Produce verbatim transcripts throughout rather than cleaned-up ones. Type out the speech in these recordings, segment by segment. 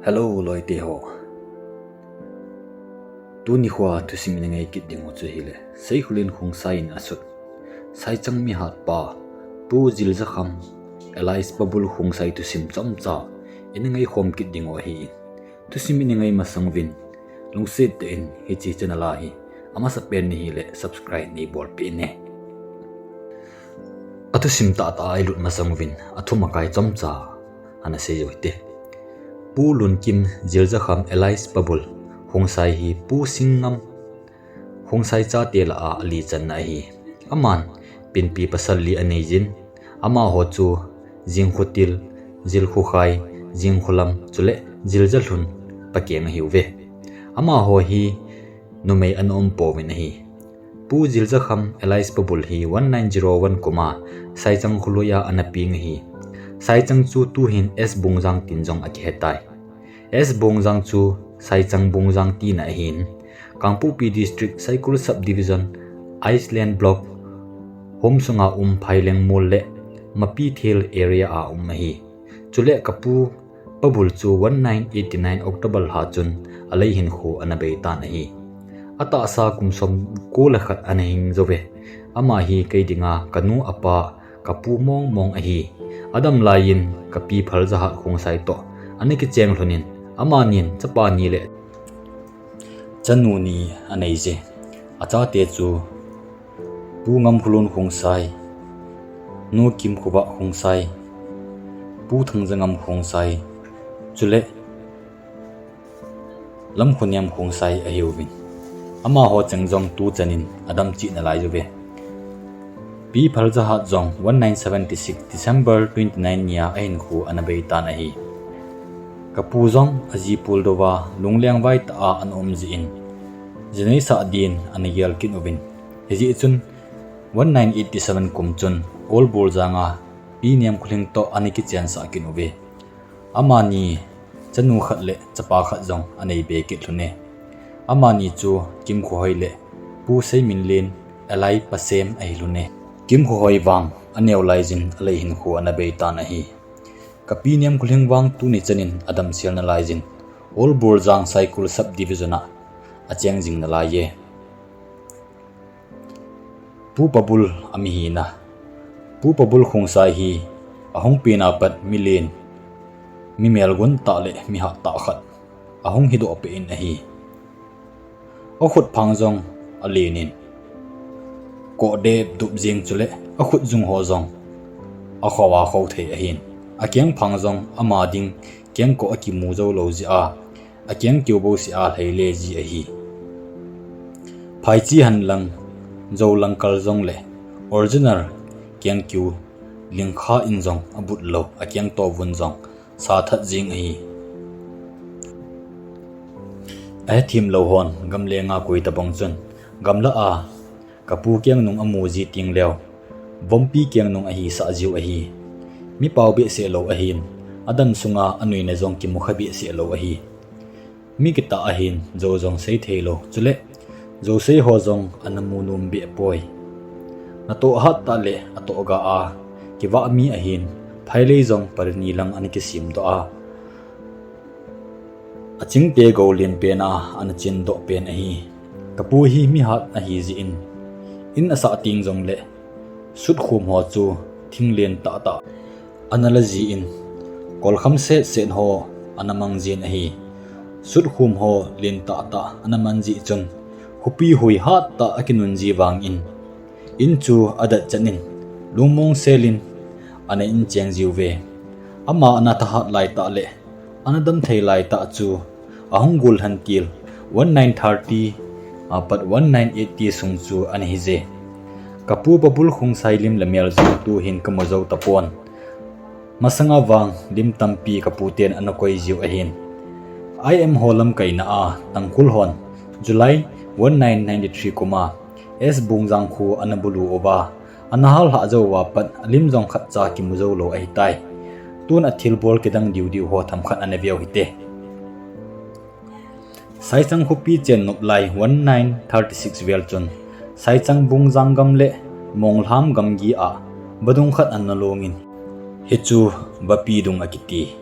Hello, loite ho. Tuni khoa thusim ina ngai kit ding u chu hile, Seikhulin Khongsai in asut Saichang mihat pa Pu Jiljakham alias Pabul Khongsai thusim chomcha ina ngai khom kit ding u ahi. Thusim ina ngai masang uvin, lungset tah in hiche channel a hi amasapen nahile subscribe neibolpeh in. Athusim tahtah a ilut masang uvin, athum akai chomcha ana sei jou hite. Pu Lunkim Jiljakham alias Pabul Khongsai hi Pu Singnam Khongsai chate lah a alichanna ahi. Aman pinpi pasal li anei jin, amaho chu Jingkhotil, Jilkhokhai, Jingkholam chule Jiljalhun pakeng ahiuve. Amaho hi numei ana um pouvin ahi. Pu Jiljakham alias Pabul hi one nine zero one kum a Saichang kholoi a ana peng ahi. Saichang chu tuhin S Bungjang tin jong akihetai. S Bungjang chu Saichang Bungjang tina ahin, Kangpokpi District, Saikul Subdivision, Iceland Block, Homsunga um Phaileng Mol le Mapithel area a um ahi. Chule kapu Pabul chu one nine eighty nine October lha chun alei hinkho ana beitan ahi. Atahsa kum somko le khat ana hing jouve. Ama hi kei dinga kanu apa kapu mong mong ahi. Adam laiyin kapi Phaljahat Khongsai toh ana kicheng lhonin, amanin chapa ni le chanu ni aneije. Achate chu Pu Ngamkholun Khongsai, Nu Kimkhovah Khongsai, Pu Thangjangam Khongsai, chule Lamkhoniam Khongsai ahiuvin. Amaho cheng jong tuchanin adam cheh nalai jouve. Pi Phaljahat jong one nine seventy six December twenty nine nia ahinkho ana beitan ahi. Kapu jong aji puldouva lungleng vaitah a ana um jeh in, jineisah din ana gel kit uvin. Hijeh chun one nine eighty seven kum chun Olbuljang a Pi Nemkholhing toh ana kichensah kit uve. Amani chanu khat le chapa khat jong anei be kit lhone. Amani chu Kimkhohoi le Pu Seiminlen alias Pasem ahi lhone. Kimkhohoi vang aneo laijin alei hinkho ana beitan ahi. Kapi Nemkholhing vang tuni chanin adam sel nalaijin Olbuljang Saikul Subdivision a acheng jing nalaiye. Pu Pabul amihina. Pu Pabul Khongsai hi ahung pen a pat milen, mi melgon tah le mihat tah khat ahung hidoh peh in ahi. Akhut phang jong alenin, koh dep dup jeng chule akhut jung ho jong akhoh a khoh thei ahin. Akeng phang jong ama ding kengkoh akimu jou lou jeh a, akeng keu bouseh a lhai le ji ahi. Phaichi hanlang, jou langkal jongle original kengkeu lingkha in jong abut lou, akeng toh vun jong sathat jing ahi. Ahethem lou hon gamlenga koi tabang chun, gamlah a kapu kengnung amu ji tengleu, vompi kengnung ahisah jiu ahi. Mi pao behseh lou ahin, adam sunga anuina jong kimukha behseh lou ahi. Mi kitah ahin, jou jong seithei lou, chule jousei ho jong ana mu nom beh poi. Natoh hattah le atoh ga a kivah mi ahin, phailei jong parini lang ana kisemdoh a, achingte gou len pen a ana chendoh pen ahi. Kapu hi mihat ahi jeh in, in asah teng jongle sutkhom ho chu thinglen tahtah ana la jin, kolkham setset ho ana mang jin ahi. Sutkhom ho len tahtah ana man jeh chun, khopi hoi hattah akinun ji vangin, in chu adat chan in, lungmong selin ana incheng jiuve. Ama ana thahat laitah le ana damthei laitah chu ahung gollhan til one nine thirty apat one nine eighty sung chu ana hije. Kapu Pabul Khongsai lim le mel jong tuhin kamu jou tapon. Masanga vang lim tampi kaputen ana koi jiu ahin. I M ho lamkaina a Tangkhul hon July one nine ninety three kum a S Bungjang kho ana bulu uva, ana hallhah jou uva pat alim jong khatcha kimu jou lou ahitai. Tun athilbol kidang diu diu ho themkhat ana veu hite. Saichang khopi chennop lai one nine thirty six vel chun Saichang Bungjang gam le Monglham gamgi a vadung khat ana longin, hichu Vapidung akiti.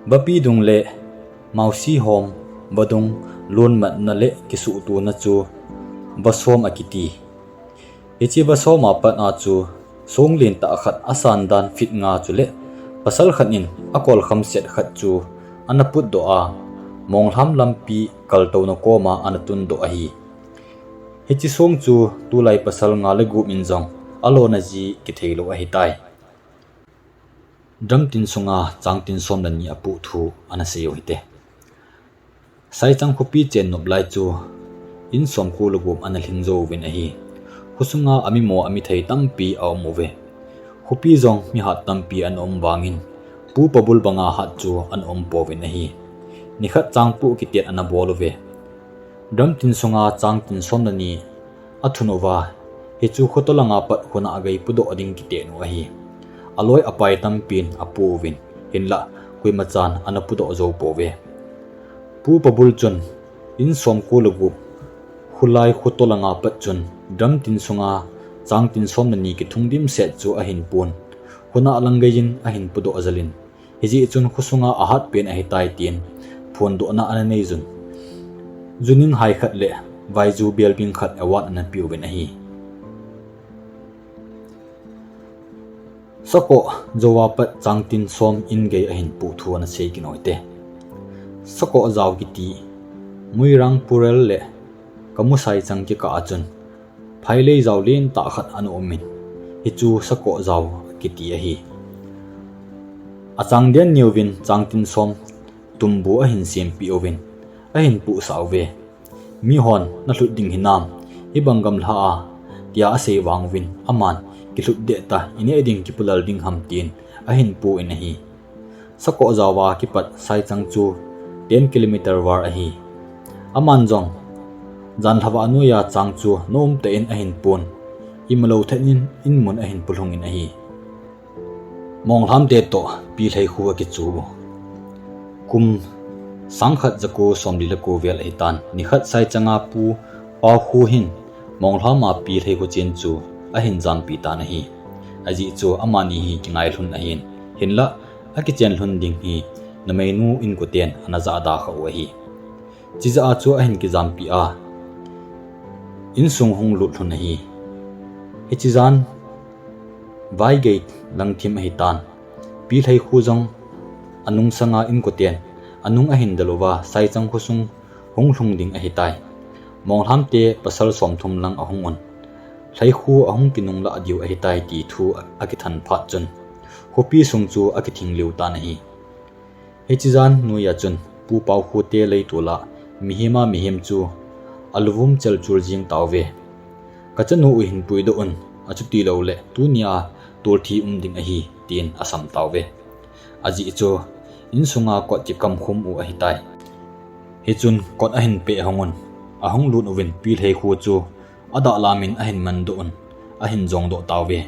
Vapidung le Mausi hom, vadung, lunmatna le kisuhtona chu vasom akiti. Hiche vasom a pat a chu song lentah khat asan dan feet nga chule pasal khat in akolkham set khat chu ana putdoh a, Monglham lampi kaltouna koma ana tundoh ahi. Hiche song chu tulai pasal nga le gup in jong alona ji kitheilou ahitai. Drum tin sunga changtin som le ni apoh thu ana seiyu hite. Saichang khopi chen nop lai chu in somko le gup ana lhing jou uvin ahi. Khosunga amimo amithei tampi aum uve. Khopi jong mihat tampi ana um vangin, Pu Pabul banga hat chu ana um pouvin ahi. Nikhat changpoh kitet ana bol uve. Drum tin sunga changtin som le ni athun uva, hichu khotolanga pat khuna agei pudoh ding kiten u ahi. Aloi apai tampin apouvin, hinlah koimachan ana pudoh jou pouve. Pu Pabul chun in somko le gup, khulai khotolanga pat chun drum tin sunga changtin som le ni kithung dimset chu ahin pon. Khuna lang geiyin ahin pudoh jalin, hijeh chun khosunga ahatpen ahitai tin phondohna ana neiyun, juning hai khat le vaiju belbing khat award ana peuvin ahi. Sakoh jouva pat changtin som in gei ahin poh thu ana sei kit uhite. Sakoh jao kiti, Muirang Purel le Kamusai chang kikah a chun phailei jao lentah khat ana umin, hichu Sakoh jao kiti ahi. Achang den neiyun changtin som tumbu ahin sempeh uvin, ahin pohsah uve. Mihon nalhut ding hinam, hibang gamla a, tia asei vang uvin, aman, kilhut deh ta, ineh ding kipulal ding ham tin ahin pon ahi. Sakoh jaova kipat Saichang chu ten kilometer var ahi. Aman jong, jan lhava noiya chang chu nom tah in ahin pon, imalou thet in inmun ahin polhungin ahi. Monglhamte toh Pilhei khu akichu u. Kum sangkhat jako somli le ko vel ahitan, nikhat Saichanga Pu Paokhu hin Monglhama Pilhei khu chen chu ahin jampi tan ahi. Ajeh chu amani hi kingailhun ahin, hinlah akichen lhun ding hi numeinu inkoten ana jahda khah u ahi. Chijeh a chu ahin kijampi a, insung hung lut lhun ahi. Hiche jan vaigei langthim ahitan, Pilhei khu jong anungsanga inkoten anung ahin del uva, Saichang khosung hung lhung ding ahitai. Monglhamte pasal somthum lang ahung un, Lhei khu ahung kinunglah diu ahitai ti thu akithan phat chun, khopi sung chu akithing liu tan ahi. Hiche jan noiya chun Pu Paokhu te leitol a mihem a mihem chu aluvum chelchul jing tauve. Kachanu u hin puidoh un, achutilouleh tunia tolthi um ding ahi, tin asam tauve. Ajeh chu insunga kot kikamkhum u ahitai. Hichun kot ahin peh hong un, ahung lut uvin Pilhei khu chu adahlam in ahin mandoh un, ahin jongdoh tauve.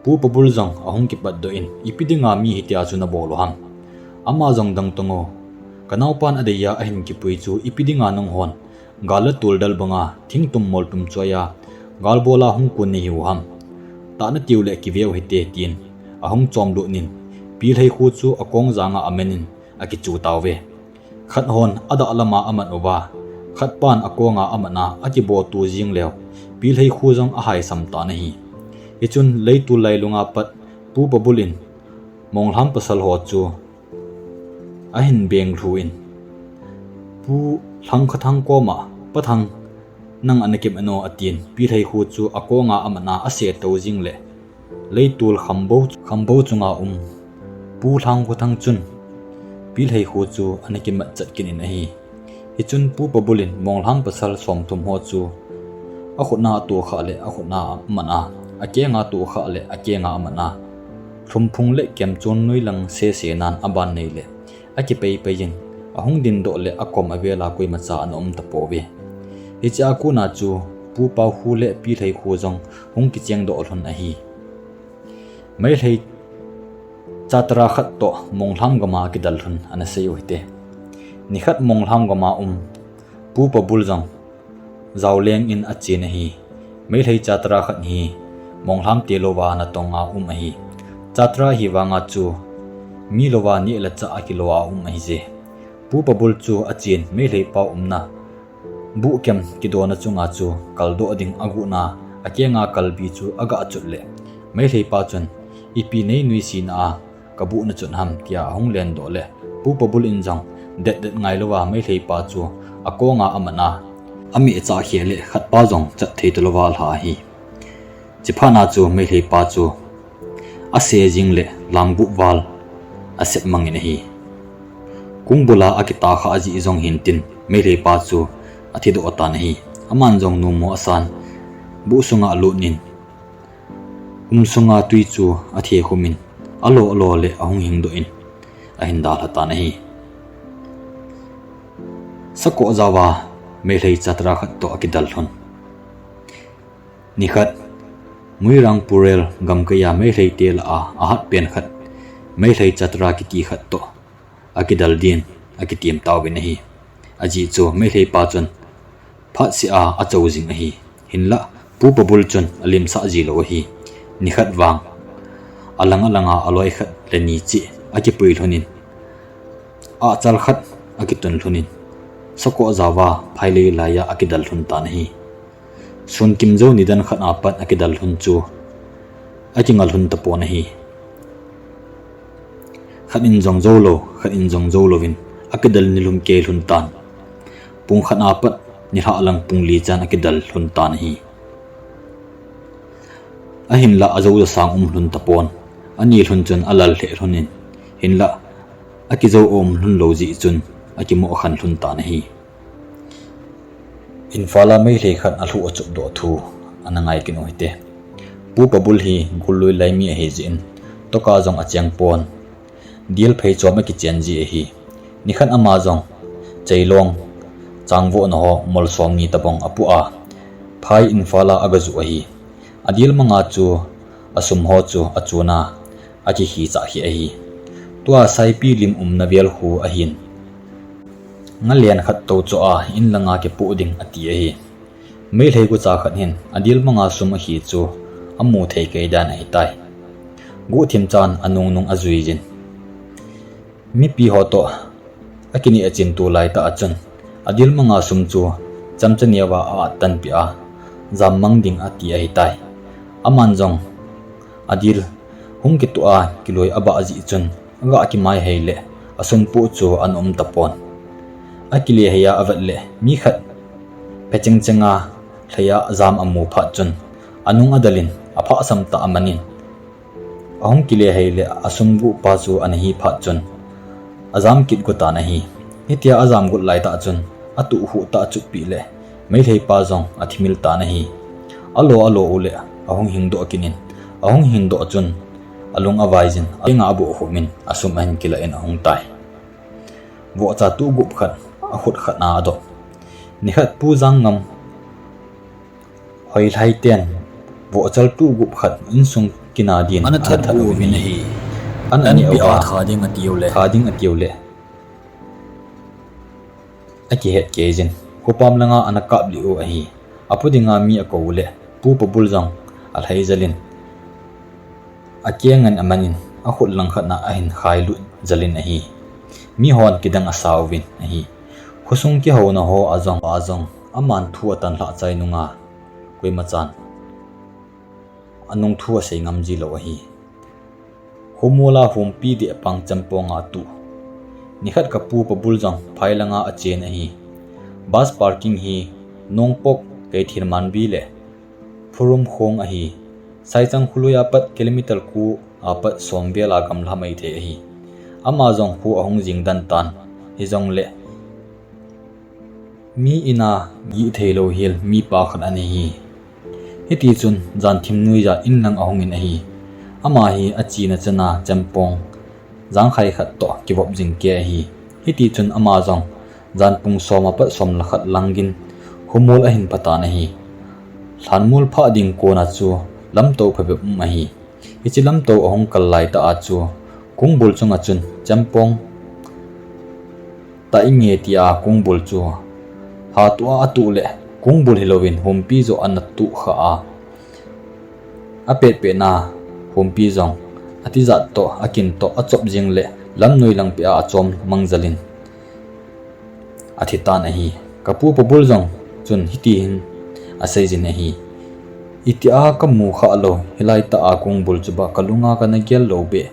Pu Pabul jong ahung kipatdoh in, ipi dinga mi hitia chu nabol u ham? Ama jong dangtong o. Kanaopan adeiya ahin kipui chu ipi dinga nanghon gal le tol del banga thingtum moltum choiya gal bola hung kon nahiu ham? Tah natiu le kiveu hite, tin ahung chomlut in, Pilhei khu chu akong janga amen in akichu tauve. Khat hon adahlama amat uva, khatpan akonga amatna akiboto jing leu, Pilhei khu jong ahaisam tan ahi. Hichun leitol lailunga pat Pu Pabul in Monglham pasal ho chu ahin benglhu in, Pu Lhangkhothang koma, Pathang, nang ana kimat o, atin, Pilhei khu chu akonga amatna asetou jing le, leitol khambou, khambou chunga um Pu Lhangkhothang chun Pilhei khu chu ana kimat chat kit in ahi. Hichun Pu Pabul in Monglham pasal somthum ho chu akhutna atohkhah le akhutna amatna, akenga atohkhah le akenga amatna, lhumphung le kemchon noilang sese nan aban nei le, akipeipei in, ahung dindoh le akom avela koimacha ana um tapouve. Hichea kona chu Pu Paokhu le Pilhei khu jong hung kichengdoh lhon ahi. Meilhei chatra khat toh Monglham gama kidel lhon ana seiyu hite. Nikhat Monglham gama um Pu Pabul jong jaoleng in achen ahi. Meilhei chatra khat hi Monglhamte louva natonga um ahi. Chatra hi vanga chu mi louva neh le chah akilou a um ahije. Pu Pabul chu achen, Meilheipa umna buhkem kidona chunga chu kaldoh ding aguhna, akenga kalbi chu agah chot le, Meilheipa chun, "Ipi nei nuisat na a kabuh nachot ham?" tia ahung lendoh le, Pu Pabul in jong detdet ngailouva Meilheipa chu akonga aman a, ameh chah kheh le khatpa jong chat thei talouva alha ahi. Chuphat na chu Meilheipa chu ase jing le lamgup val asep mangin ahi. Kungbul a akitah kha ajeh jong hintin Meilheipa chu athidoh tan ahi. Aman jong numo asan, buh sunga alut in, um sunga tui chu athekhum in, alo alo le ahung hingdoh in, ahin dalha tan ahi. Sakoh jaova Meilhei chatra khat toh akidal lhon. Nikhat, Muirang Purel gamkai a Meilhei te lah a ahat pen khat, Meilhei chatra kiti khat toh akidal din akitem tauvin ahi. Ajeh chu Meilheipa chun phatseh a achou jing ahi. Hinlah, Pu Pabul chun alimsah ji lou ahi. Nikhat vang, alang alang a aloi khat le ni cheh akipui lhon in, achal khat akitun lhon in, sakoh jaova phailei lai a akidal lhon tan ahi. Sunkim jou nidan khat a pat akidal lhon chu akinga lhon tapon ahi. Khat in jong jou lou, khat in jong jou louvin, akidal nilhum kei lhon tan. Pung khat a pat nilhah lang pung li chan akidal lhon tan ahi. Ahinlah ajou ja sang um lhon tapon. Ani lhon chun alal lheh lhon in, hinlah akijou um lhon lou jeh chun akimoh khan lhon tan ahi. Imphal a Meilhei khat alhuh achop doh thu ana ngai kit u hite. Pu Pabul hi Gullui lai mi ahi jeh in, toka jong acheng pon. Dil phei chom akichen ji ahi. Nikhat ama jong cheilong changvohna ho molsom ni tabang apu a, phai Imphal a aga ju ahi. Adil manga chu asum ho chu achun a, akikhi chah kheh ahi. Tua Saipi lim umna vel khu ahin, nga len khat tou cho a in langa kipoh ding ati ahi. Meilhei gucha khat hin adil manga sum akhi chu amu thei kei dan ahitai. Guhthim chan anung nung ajui jin. Mipi ho toh akineh achin tulai tah a chun, adil manga sum chu chamcha neo a a-at tan peh a, jam mang ding ati ahitai. Aman jong adil hung kituh a kiloi abah jeh chun, aga kimai hei le asum poh chu ana um tapon. Akile hei a avet le mi khat phe cheng cheng a lhei a jam amu phat chun, anung adal in aphah sam tah amanin, ahung kile hei le asum guh pa chu ana hi phat chun, ajam kit got tan ahi. Hitia ajam got lai tah chun, atuh huh tah achutpeh le Meilhei pa jong athimil tan ahi. Alo alo u le ahung hingdoh kit in, ahung hingdoh chun alung avai jin, akenga aboh khum in asum ahin kilah in ahung tai. Vohcha tuh gup khat akhut khat a adoh. Nikhat Pu Jangngam Hoilhai ten vohchal tuh gup khat insung kina din ana that got uvin ahi. Ana neh uva, tha ding atiu le, tha ding atiu le, akihet kei jin, khopam langa ana kap lih u ahi. Apu dinga mi akou u le, Pu Pabul jong alhai jal in, akeng in amanin, akhut lang khat na ahin khailut jal in ahi. Mihon kidang asa uvin ahi. Khosung kihouna ho a jong, a jong aman thu atan lhah chai nunga, koima chan anung thu asei ngam ji lou ahi. Khomol a humpi deh pang chempong a tuh. Nikhat ka Pu Pabul jong phai langa achen ahi. Bus parking hi Nongpok, Keithelmanbi le Phurum khong ahi. Saichang kholui apat kilometer ko apat som vel a gamla maithei ahi. Ama jong kho ahung jing den tan. Hijongle mi in a gih theilou hel mipa khat ana hi. Hitichun jan thim nuija in lang ahung in ahi. Ama hi achena chana chempong jangkhai khat toh kivop jing kei ahi. Hitichun ama jong jan pung som apat som le khat lang gin khomol ahin pha tan ahi. Lhanmol phah ding kona chu lamto phabep um ahi. Hiche lamto ahung kal lai tah a chu, kongbul chunga chun chempong tah inge tia kongbul chu hatuh a atuh le, kongbul hilouvin humpi joh ana tuh kha a. Apetpet na humpi jong atijat toh, akin toh, achop jing le, lamnoi lang peh a achom mang jal in, athi tan ahi. Kapu Pabul jong chun hiti hin aseijin ahi. Itia kamu khah lou, hilai tah a kong bul chu ba kalunga kana gel lou beh.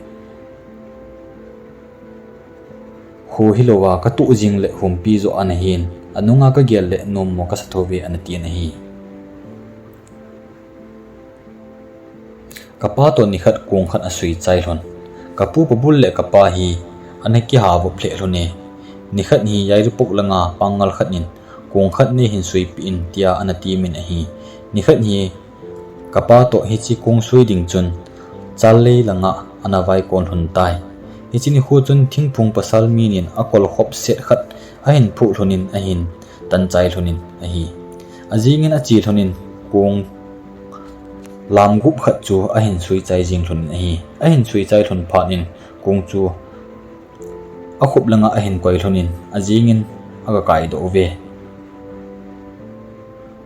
Kho hilouva katuh jing le humpi joh ana hin, anunga kagel le nommo kasa thouve ana tin ahi. Kapa toh nikhat kong khat asui chai lhon. Kapu Pabul le kapa hi ana kiha vop lheh lhon e. Nikhat hi Yairipok langa pangal khat in kong khat neihin suipeh in tia ana timin ahi. Nikhat hi kapa toh hiche kong sui ding chun challei langa ana vaikon lhon tai. Hiche nikho chun thingphung pasal mi nin akol khop set khat ahin phuh lhonin ahin tan chai lhonin ahi. Ajingin ache lhonin kong lam gup khat chu ahin sui chai jing lhonin ahi. Ahin sui chai lhon phat in kong chu akhup langa ahin koi lhonin ajingin aga kaidoh uve.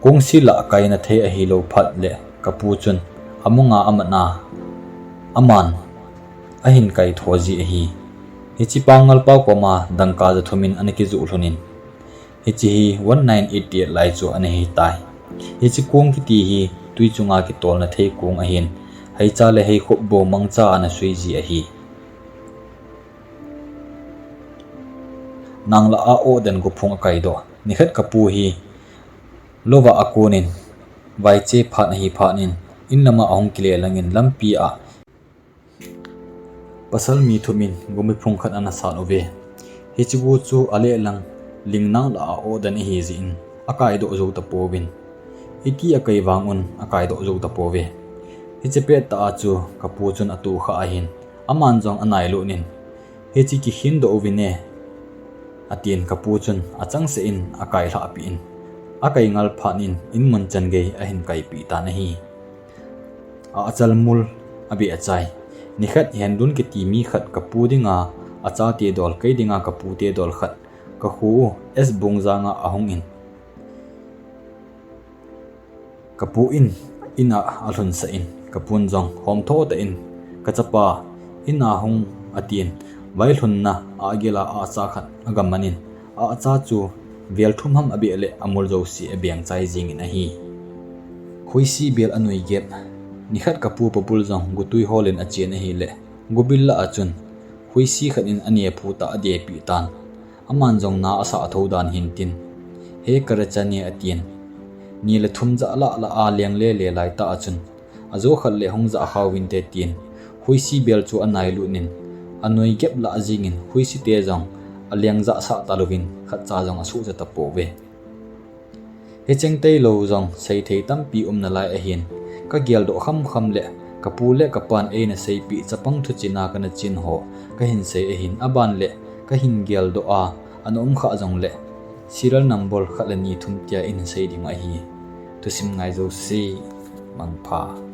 Kong sila kaina thei ahilou phat le kapu chun amunga amatna aman ahin kaitho ji ahi. Hiche pangal pa koma dangka ja thumin ana kijoh lhonin, hiche hi one nine eight eight lai chu ana hitai. Hiche kong kiti hi twi chunga kitolna thei kong ahin, heicha le heikhop bou mangcha ana sui ji ahi. Nang lah a oh den guphung akaidoh. Nikhat kapu hi louva akonin vaiche phat ahi phat in, in lama ahung kile langin lampi a pasal mi thum in gumi phung khat ana sat uve. Hiche gu chu aleh lang ling nang lah a oh den ahi jeh in akaidoh jou tapouvin, iti akai vang un akaidoh jou tapouve. Hiche pettah a chu kapu chun atohkhah ahin, aman jong anailut in, hiche kikhindoh uvin e, atin kapu chun achangseh in akailhah peh in, akai ngal phat in inmun chan gei ahin kaipeh tan ahi. Achal mul abeh achai. Nikhat Henlun kiti mi khat kapu dinga achate dol, kei dinga kapute dol khat kakho u S Bungjang a ahungin, kapu in, in a alhunsah in, kapun jong homtho tah in, kachapa, in a hung, atin, vailhunna agel a ahcha khat agamanin, ahcha chu vel thum ham abeh le amul jouse abeng chai jingin ahi. Khuisi bel anoi gep. Nikhat kapu Pabul jong gutwi holin achen ahile, gubil lah a chun khuisi khat in anephu tah adepeh tan. Aman jong na asah thou dan hintin, he karacha ne atin, ni le thum jah lah lah a leng lele laitah a chun, ajo khat le hung jah khauvinte tin, khuisi bel chu anailut in, anoi gep lah jingin khuisite jong aleng jahsah talouvin khatcha jong asuhcha tapouve. Hicheng tailou jong seithei tampi um nalai ahin, kageldoh khamkham le kapu le kapan eina seipeh chapang thuchena kana chin ho kahin sei ahin, aban le kahin geldoh a ana umkhah jongle serial number khat le ni thum tia ihin sei ding ahi. Thusim ngai jouse mangpha.